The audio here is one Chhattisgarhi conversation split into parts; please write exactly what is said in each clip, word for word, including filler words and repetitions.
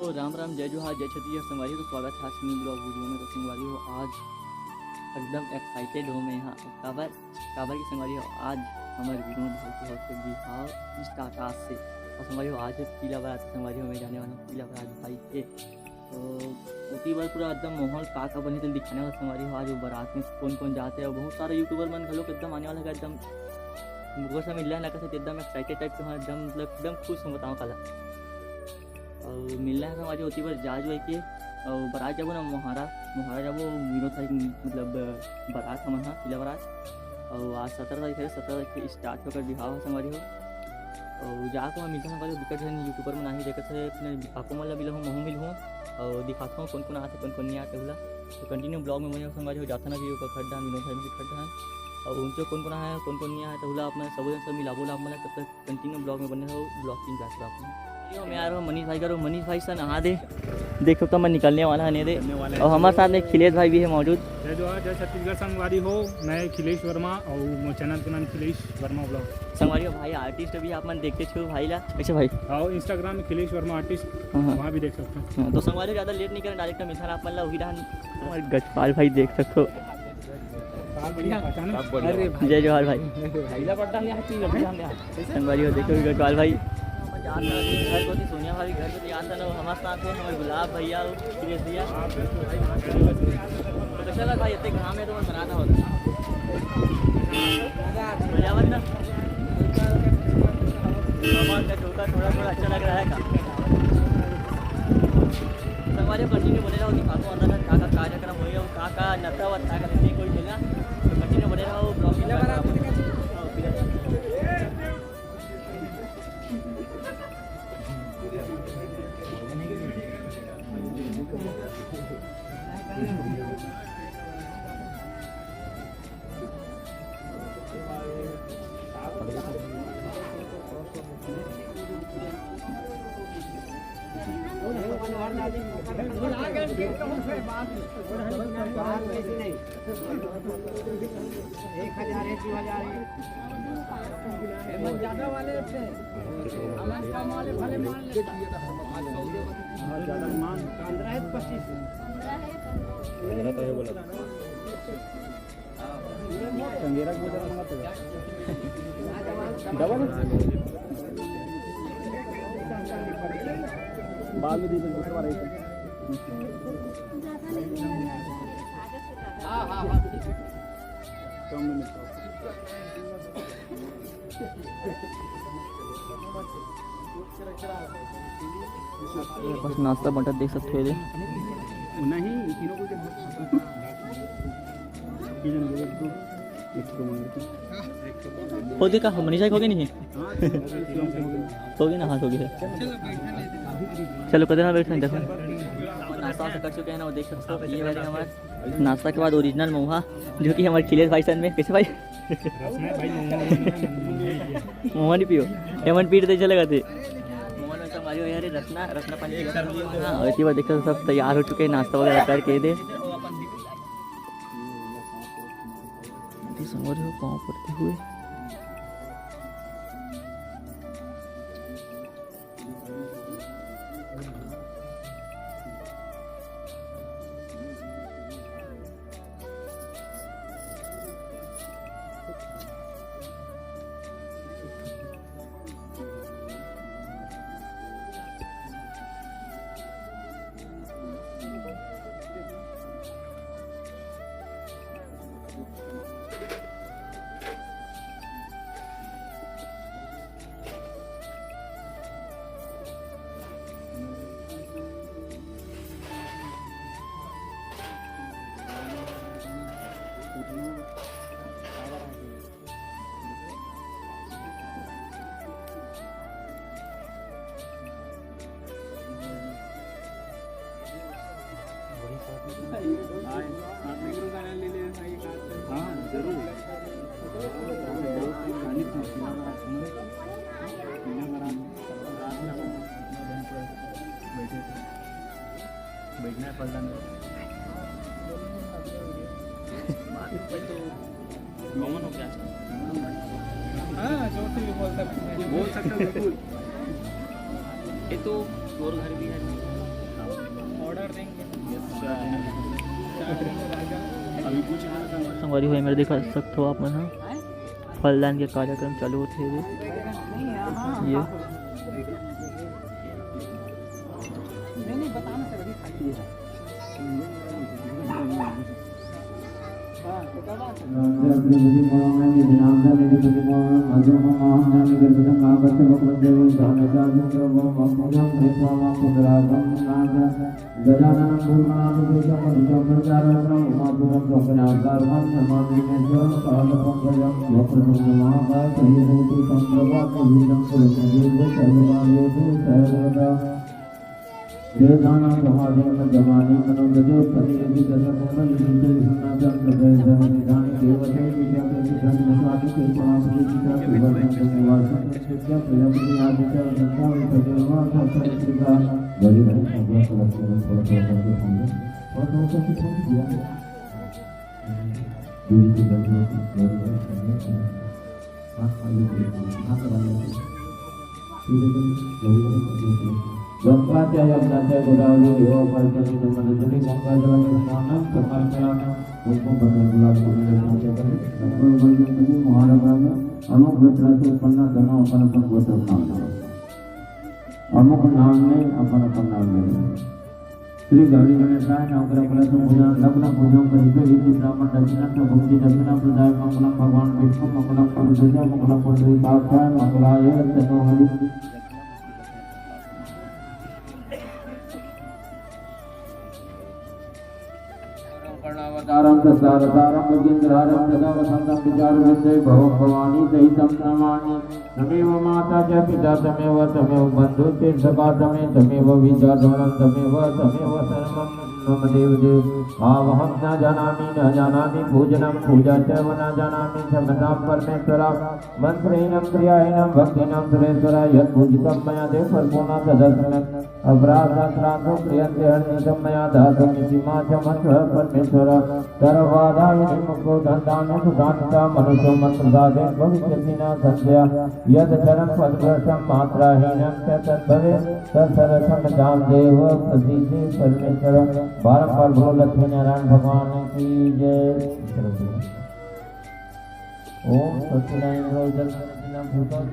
तो राम राम, जय जोहार, जय छत्तीसगढ़ संगवारी हो। तो स्वागत है आज की न्यू ब्लॉग वीडियो में। तो संगवारी हो, आज एकदम एक्साइटेड हो मैं यहाँ। काबर काबर की संगवारी हो, आज हमर विनोद भाई के होत हे बिहाव स्टार्ट आज से। और संगवारी हो, आज पीला बारात संगवारी हो, मैं जाने वाला हूँ पीला बारात भाई के। तो उसी बार पूरा एकदम माहौल का का बने तो दिखाने वाला संगवारी हो। आज वो बारात में कौन कौन जाते हैं और बहुत सारे यूट्यूबर मन घलोक एकदम आने वाला है एकदम। मुझे से मिलना ना कैसे एकदम एक्साइटेड टाइप के हो, एकदम मतलब एकदम खुश हो बताओ कला। और मिलना है संगवारी हो ओती बर जाज भाई के। और बारात जाबो ना मोहारा, मोहारा जाबो विनोद भाई के, मतलब बारात हमन हा पीला बारात। और आज सत्रह तारीख है, सत्रह तारीख के स्टार्ट होकर बिहाव है संगवारी हो। और जाके वहाँ मिलता संगवारी हो, बिकट झन यूट्यूबर मन आही देखत है, अपने आपो मन ला मिलहूँ, महूँ मिलहूँ। और दिखाता हूँ कौन कौन आते कौन कौन नहीं आते बोला। तो कंटिन्यू ब्लॉग में बने रहो संगवारी हो, जाता ना भी ओकर खड्डा, विनोद भाई के खड्डा। और उनसे कौन कौन आया, कौन कौन नहीं आया, तो बोला अपना सब जन सब मिलाबो ला, मतलब तब तक कंटिन्यू ब्लॉग में बने रहो, ब्लॉग की बात करो। मैं आ रहा हूँ मनीष भाई करो, मनीष भाई सन नहा दे, देख सकता मैं निकलने वाला है नहीं दे। निकलने वाला है। और हमारे साथ में खिलेश भाई भी है मौजूद। जय जोहार, जय छत्तीसगढ़ संगवारी हो। मैं खिलेश वर्मा और मोर चैनल के नाम खिलेश वर्मा ब्लॉग। संगवारी हो भाई, आर्टिस्ट भी आप मन देखते छो भाई ला। अच्छा भाई। हाँ, इंस्टाग्राम में खिलेश वर्मा आर्टिस्ट, हाँ, हाँ। वहाँ भी देख सकते हो। हाँ, तो संगवारी हो, ज़्यादा लेट नहीं करें, डायरेक्ट मिलता आपन ला वही रहन। हमारे गजपाल भाई देख सकते हो। बढ़िया। अरे भाई। जय जोहार भाई। संगवारी हो, देखो गढ़वाल भाई। घर को थी सोनिया भाभी, घर को थी याद था ना, हमारे साथ हो, हमारे गुलाब भैया हो, सुरेश भैया। तो कैसा लगा भाई, इतने घाम है तो मैं बनाना होता। मजा आवत ना? हमारा का झोंका थोड़ा थोड़ा अच्छा लग रहा है का? संगवारी हो, कंटिन्यू बने रहो, दिखाता हूँ अंदर का का कार्यक्रम होई और का का नशा वशा का नहीं कोई मिला। तो कंटिन्यू बने रहो ब्लॉग में। एक हजार है, दो हजार है। ये मन ज्यादा वाले थे, हमन कम वाले भले मान लेता। हाँ, ज्यादा मान। पंद्रह है, पच्चीस है। पंद्रह तो है बोला। चंगेरा को जरा मंगा तो। डबल है? बाद में दे दो, दूसरा वाला ही। हाँ, हाँ, हाँ। कम में मिलता है। बस नाश्ता बंटा देख सकते हो ये। नहीं, तीनों को क्या? एक दो, एक दो मांग लेते हैं। हो गया का? मनीषा हो गया नहीं? हाँ, तीनों को हो गया। हो गया ना? हाँ, हो गया। चलो, कदे ना बैठ, देखो। नाश्ता वास्ता कर चुके हैं ना, वो देख सकते हो, ये वाले हमारे नाश्ता के बाद ओरिजिनल महुआ, जो कि हमारे खिलेश भाई सन में। कैसे भाई? रसना है भाई, महुआ नहीं है, महुआ नहीं है। महुआ नहीं पियो, एमन पीट दे चलेगा थे। महुआ में तो हमारी हो यार, रसना, रसना पानी। हाँ, और इसी बार देखो, सब तैयार हो चुके हैं, नाश्ता वगैरह करके दे। संगवारी हो, पाँव पड़ते हुए। हाँ, जरूर। बैठे थे। बैठना है पलटा में। कॉमन हो गया। हाँ, जोर से भी बोल सकते हैं। बोल सकते हो, बिल्कुल। ये तो तोर घर भी है। संगवारी हो, ए मेर देख सकत हो आप मन ह, फलदान के कार्यक्रम चालू होत हे। ये गजाननं भूतगणादिसेवितं भूतगणादिसेवितं गजाननं भूतगणादिसेवितं गजाननं भूतगणादिसेवितं गजाननं भूतगणादिसेवितं नमामि विघ्नेश्वरं पादपङ्कजं। वक्रतुण्डमहाकाय सूर्यकोटि समप्रभा निर्विघ्नं कुरु मे देव सर्वकार्येषु सर्वदा। देवतानां समाधिं मध्यमानि मनोगजो सन्निहितं दशकोणं विजितेषु नाट्यं प्रदर्शयति। तानि देवते विद्याते सिद्धानि विश्वानि ते परासुरे चिता सुवर्णं निवासं। गंगा च यमुना च गोदावरी देव पार्वती नर्मदा जले गंगा जल में स्नान समर्पयामि। कुमकुम भस्म गुलाल कुबेर साथे करी। महारंभ में अमुक गोत्र से उत्पन्न दोनों अपन अपन गोत्र नाम लें। अमुक नाम में अपन अपन नाम लें। श्री गौरी गणेशाय नवग्रह कलश पूजन लग्न पूजन करिबे। इति ब्राह्मण दक्षिणा तो भक्ति दक्षिणा प्रदाय मंगलम भगवान विष्णु मंगलम पुरुषोत्तम मंगलम पुंडरीकाक्षाय मंगलाय तनोहरि। कर्णावतारं सदावतारं गजेन्द्रहारं सदा वसन्तं विचारवृत्ते भवं भवानी सहितं नमामि। त्वमेव माता च पिता त्वमेव त्वमेव बन्धु च सखा त्वमेव त्वमेव विद्या द्रोणं त्वमेव त्वमेव सर्वं मम देव देव। भावहं न जानामि न जानामि पूजनं पूजा चैव न जानामि क्षम्यतां परमेश्वर। मन्त्रहीनं क्रियाहीनं भक्तिहीनं सुरेश्वर। यत्पूजितं मया देव परिपूर्णं तदस्तु मे। अपराधः श्राद्धो क्रियन्ते हर्षितं मया दातुमिति मां क्षमस्व परमेश्वर। सर्वबाधाविनिर्मुक्तो धनधान्यसुखान्वितः मनुष्यो मत्प्रसादेन भविष्यति न संशयः। यदक्षरं पदभ्रष्टं मात्राहीनं च तद्भवेत् तत्सर्वं क्षम्यतां देव प्रसीद परमेश्वर। बारंबार बोलो लक्ष्मी नारायण भगवान की जय। ओम सच्चिदानंद जल सच्चिदानंद भूतल।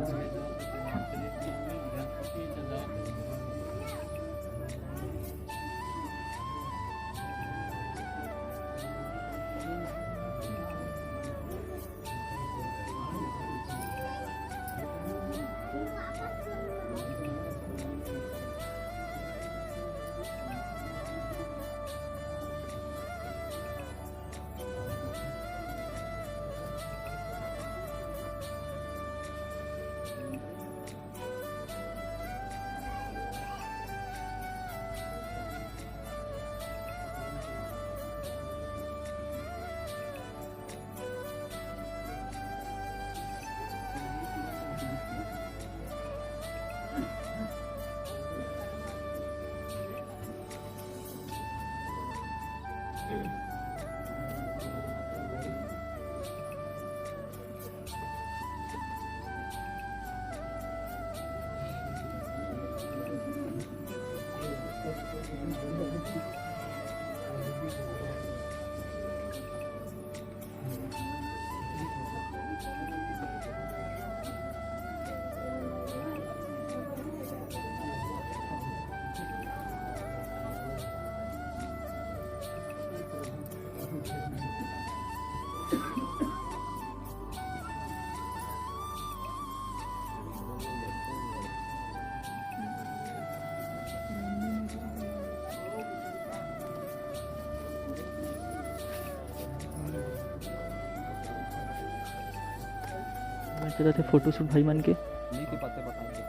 मैं चलत हे फोटोशूट भाई मन के। नहीं के पत्ते बताएंगे।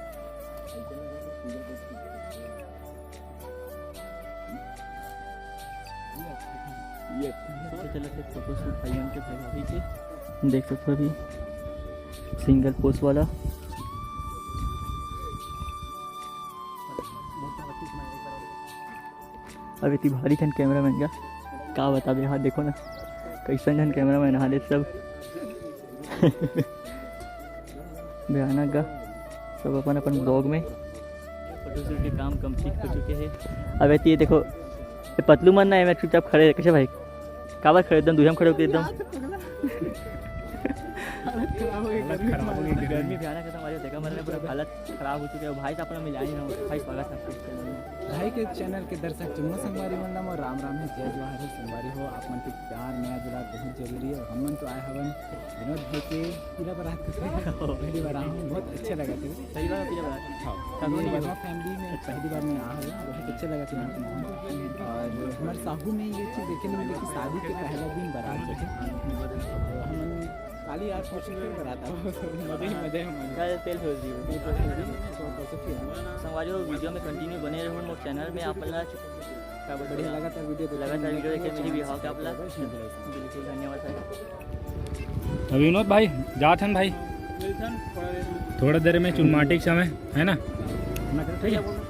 ये चलत हे फोटोशूट भाई मन के, भाई भाभी के। देख सकत हो अभी सिंगल पोज वाला। अब इतनी भारी झन कैमरामैन का का बताबे, हाँ देखो ना कैसन झन कैमरामैन हाँ रे सब। भयानक गा, सब अपन अपन ब्लॉग में। फोटोशूट के काम कंप्लीट हो चुके हैं। अब ये देखो, ये पतलू मन ना है, मैं चुपचाप खड़े रहे। कैसे भाई, काबर खड़े एकदम दुहिया में खड़े होके एकदम। हालत खराब हो गई गर्मी में। गर्मी भयानक है, संगवारी हो, देखा मैंने पूरा हालत खराब हो चुकी है। भाई साहब अपना मिला नहीं रहा हूँ। भाई, स्वागत है आपके इस channel में। भाई के channel के दर्शक जम्मो संगवारी मन ला मोर राम राम है, जय जोहार है। संगवारी हो, आप मन के प्यार, मया, दुलार बहुत जरूरी है। और हमन तो आए हवन विनोद भाई के पीला बारात के पहली बार आए हूँ, बहुत अच्छा लगा था। पहली बार पीला बारात? हाँ, ये वर्मा family में पहली बार मैं आया हूँ, बहुत अच्छा लगा था यहाँ पे। और हमारे साहू में ये चीज़ देखने मिली कि शादी के पहला दिन बारात है, हमन काली आज सोच के बारात आओ, मजे ही मजे हैं हमारे। तेल फेर दियो। संगवारी हो, video में continue बने रहू मोर channel में, आप मन ला बढ़िया लगातार video देखे, लगातार video देखे, मिली बिहाव के आप ला। बिल्कुल, धन्यवाद भाई। तो विनोद भाई, जात हन भाई, थोड़ा देर में चुनमाटी के समय, है ना? ठीक है।